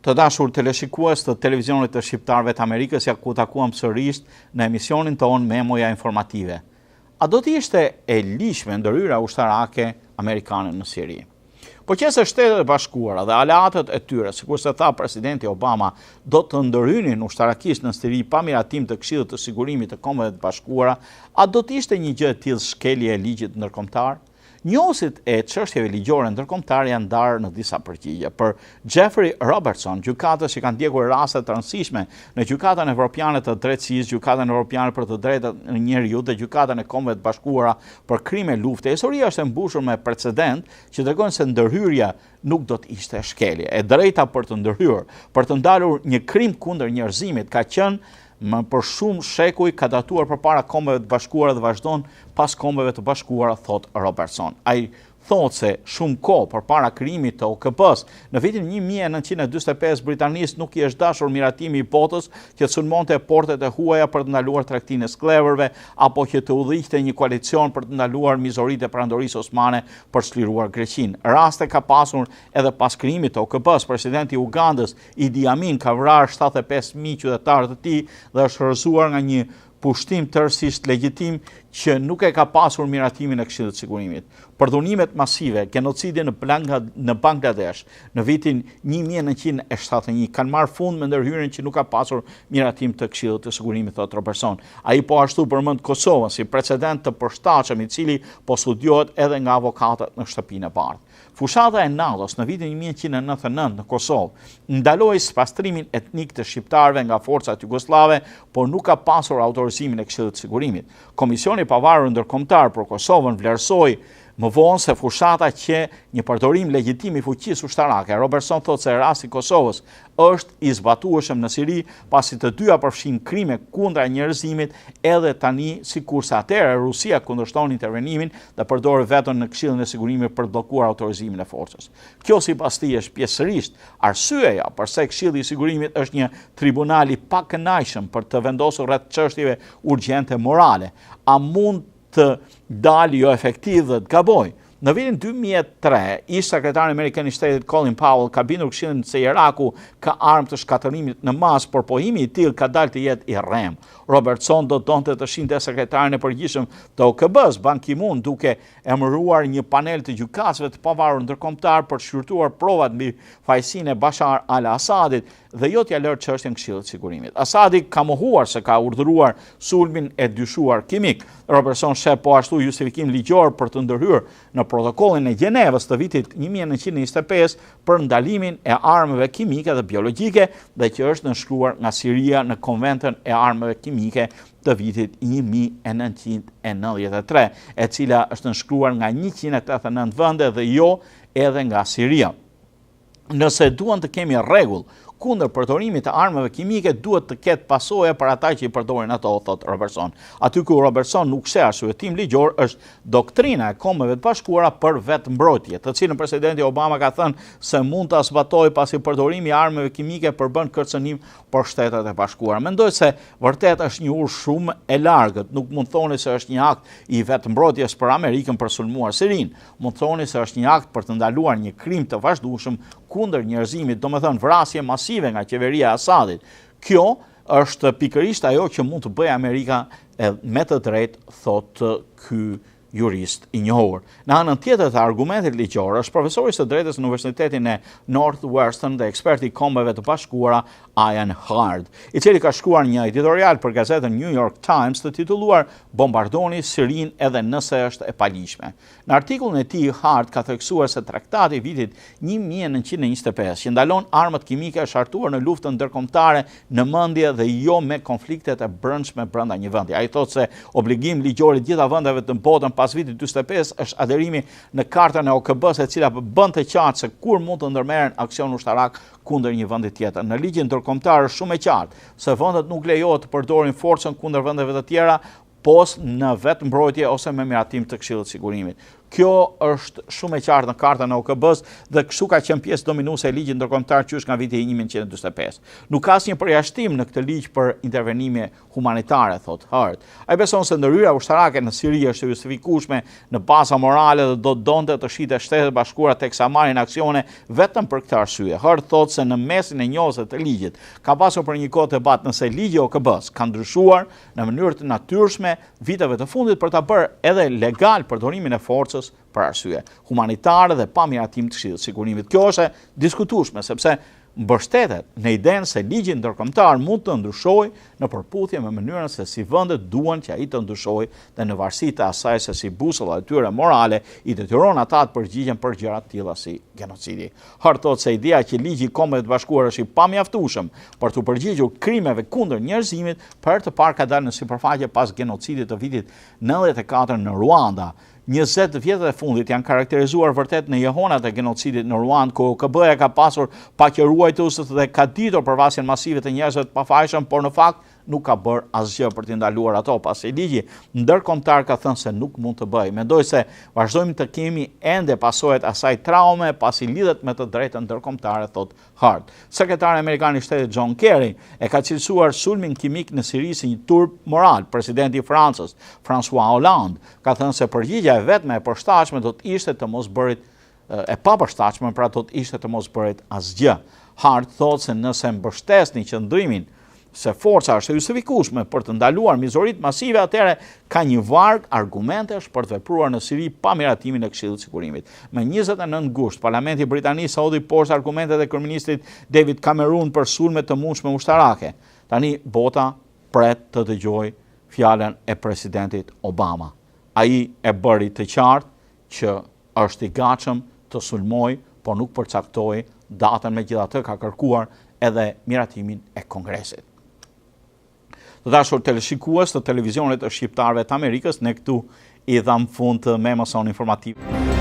Të dashur teleshikues të televizionit të shqiptarëve të Amerikës, ja ku u takuam sërish në emisionin tonë Memoja Informative. A do të ishte e ligjshme ndërhyrja ushtarake amerikane në Siri? Po qe se Shtetet e Bashkuara dhe aleatët e tyre, sikurse tha presidenti Obama, do të ndërhynin ushtarakisht në Siri pa miratim të Këshillit të Sigurimit të Kombeve të Bashkuara, a do të ishte një gjë e tillë shkelje e ligjit ndërkombëtar? Njohësit e çështjeve ligjore ndërkombëtare janë ndarë në disa përgjigje. Për Jeffrey Robertson, gjykatës që ka ndjekur raste të rëndësishme në Gjykatën Evropiane të Drejtësisë, Gjykatën Evropiane për të Drejtat e Njeriut dhe Gjykatën e Kombeve të Bashkuara për Krime Lufte, historia është e mbushur me precedentë që tregojnë se ndërhyrja nuk do të ishte shkelje. E drejta për të ndërhyrë, për të ndalur një krim kundër njerëzimit ka qenë më për shumë shekuj ka datuar përpara Kombeve të Bashkuara dhe vazhdon pas Kombeve të Bashkuara, thotë Robertson. Ai thotë se shumë kohë përpara krijimit të OKB-së, në vitin 1945 Britanisë nuk i është dashur miratimi i botës që të sulmonte portet e huaja për të ndaluar tregtinë e skllevërve apo që të udhëhiqte një koalicion për të ndaluar mizoritë e Perandorisë Osmane për të çliruar Greqinë. Raste ka pasur edhe pas krijimit të OKB-së, presidenti i Ugandës, Idi Amin, ka vrarë 75.000 qytetarë të tij dhe është rrëzuar nga një pushtim tërësisht legjitim që nuk e ka pasur miratimin e Këshillit të Sigurimit. Përdhunimet masive, gjenocidi në, në Bangladesh në vitin 1971 kanë marrë fund me ndërhyrjen që nuk ka pasur miratim të Këshillit të Sigurimit, thotë Robertson. Ai po ashtu përmend Kosovën si precedent të përshtatshëm i cili po studiohet edhe nga avokatët në Shtëpinë e Bardhë. Fushata e NATO-s në vitin 1999 në Kosovë ndaloi spastrimin etnik të shqiptarëve nga forcat jugosllave, por nuk ka pasur autorizimin e Këshillit të Sigurimit. Komisioni i Pavarur Ndërkombëtar për Kosovën vlerësoi më vonë se fushata qe një përdorim legjitim i fuqisë ushtarake. Robertson thotë se rasti i Kosovës është i zbatueshëm në Siri, pasi të dyja përfshijnë krime kundra njerëzimit edhe tani sikurse atëherë Rusia kundërshton intervenimin dhe përdor veton në Këshillin e Sigurimit për të bllokuar autorizimin e forcës. Kjo sipas tij është pjesërisht arsyeja përse Këshilli i Sigurimit është një tribunal i pakënaqshëm për të vendosur rreth çështjeve urgjente morale. A mund të dalë joefektiv dhe të gabojë. Në vitin 2003, ish sekretari amerikan i shtetit Colin Powell ka bindur këshillin se Iraku ka armë të shkatërrimit në masë, por pohimi i tillë ka dalë të jetë i rremë. Robertson do donte të shihte sekretarin e përgjithshëm të OKB-s, Ban Ki-moon, duke emëruar një panel të gjykatësve të pavarur ndërkombëtar për të shqyrtuar provat mbi fajësinë e Bashar al-Assadit dhe jo t'ia lërë çështjen Këshillit të Sigurimit. Asadi ka mohuar se ka urdhëruar sulmin e dyshuar kimik. Robertson sheh po ashtu justifikim ligjor për të ndërhyrë në protokollin e Gjenevës të vitit 1925 për ndalimin e armëve kimike dhe biologjike dhe që është nënshkruar nga Siria në Konventën e Armëve Kimike të vitit 1993, e cila është nënshkruar nga 189 vende dhe jo edhe nga Siria. Nëse duan të kemi rregull kundër përdorimit të armëve kimike, duhet të ketë pasoja për ata që i përdorin ato, thotë Robertson. Aty ku Robertson nuk sheh arsyetim ligjor është doktrina e Kombeve të Bashkuara për vetëmbrojtje, të cilën presidenti Obama ka thënë se mund ta zbatojë pasi përdorimi i armëve kimike përbën kërcënim për Shtetet e Bashkuara. Mendoj se vërtet është një urë shumë e largët, nuk mund thoni se është një akt i vetëmbrojtjes për Amerikën për sulmuar Sirinë. Mund thoni se është një akt për të ndaluar një krim të vazhdueshëm kundër njerëzimit, domethënë vrasje masive nga qeveria e Asadit. Kjo është pikërisht ajo që mund të bëjë Amerika me të drejtë, thotë ky jurist i njohur. Në anën tjetër të argumentit ligjor është profesori i së drejtës në Universitetin e Northwestern dhe eksperti i Kombeve të Bashkuara Ian Hart, i cili ka shkruar një editorial për gazetën New York Times të titulluar Bombardoni Sirinë edhe nëse është e paligjshme. Në artikullin e tij, Hart ka theksuar se traktati i vitit 1925, që ndalon armët kimike, është hartuar në luftën ndërkombëtare në mendje dhe jo me konfliktet e brendshme brenda një vendi. Ai thotë se obligim ligjor i të gjitha vendeve të botën pas vitit 45 është aderimi në kartën e OKB-së, e cila bën të qartë se kur mund të ndërmerren aksion ushtarak kundër një vendi tjetër. Në ligjin ndërkombëtar është shumë e qartë se vendet nuk lejohet të përdorin forcën kundër vendeve të tjera, pos në vetëmbrojtje ose me miratim të Këshillit të Sigurimit. Kjo është shumë e qartë në kartën e OKB-së dhe kështu ka qenë pjesë dominuese e ligjit ndërkombëtar qysh nga viti 1945. Nuk ka asnjë përjashtim në këtë ligj për intervenime humanitare, thotë Hart. Ai beson se ndërhyrja ushtarake në Siri është e justifikueshme në baza morale dhe do të donte të shihte Shtetet e Bashkuara teksa marrin aksione vetëm për këtë arsye. Hart thotë se në mesin e njohësve të ligjit ka pasur për një kohë debat nëse ligji i OKB-së ka ndryshuar në mënyrë të natyrshme viteve të fundit për ta bërë edhe legal përdorimin e forcës për arsye humanitare dhe pa miratim të Këshillit të Sigurimit. Kjo është e diskutueshme sepse mbështetet në idenë se ligji ndërkombëtar mund të ndryshojë në përputhje me mënyrën se si vendet duan që ai të ndryshojë dhe në varësi të asaj se si busulla e tyre morale i detyron ata të përgjigjen për gjëra të tilla si gjenocidi. Hart thotë se ideja që ligji i Kombeve të Bashkuara është i pamjaftueshëm për t'u përgjigjur krimeve kundër njerëzimit, për herë të parë ka dalë në sipërfaqe pas genocidit të vitit 94 në Ruanda. 20 vjetët e fundit janë karakterizuar vërtet në jehonat e genocidit në Ruandë, ku OKB-ja ka pasur paqeruajtës dhe ka ditur për vrasjen masive të njerëzve të pafajshëm, por në fakt nuk ka bërë asgjë për t'i ndaluar ato, pasi ligji ndërkombëtar ka thënë se nuk mund të bëjë. Mendoj se vazhdojmë të kemi ende pasojat e asaj traume, pasi lidhet me të drejtën ndërkombëtare, thotë Hart. Sekretari amerikan i Shtetit John Kerry e ka cilësuar sulmin kimik në Siri si një turp moral. Presidenti i Francës, François Hollande, ka thënë se përgjigja e vetme e përshtatshme do të ishte të mos bërit e papërshtatshme, pra do të ishte të mos bërit asgjë. Hart thotë se nëse mbështesni qëndrimin se forca është e justifikueshme për të ndaluar mizoritë masive, atëherë ka një varg argumentesh për të vepruar në Siri pa miratimin e Këshillit të Sigurimit. Më 29 gusht, Parlamenti i Britanisë hodhi poshtë argumentet e kryeministrit David Cameron për sulme të mundshme ushtarake. Tani bota pret të dëgjojë fjalën e presidentit Obama. Ai e bëri të qartë që është i gatshëm të sulmojë, por nuk përcaktoi datën, megjithatë ka kërkuar edhe miratimin e Kongresit. Të dashur teleshikues të televizionit të shqiptarëve të Amerikës, ne këtu i dhamë fund memos sonë informative.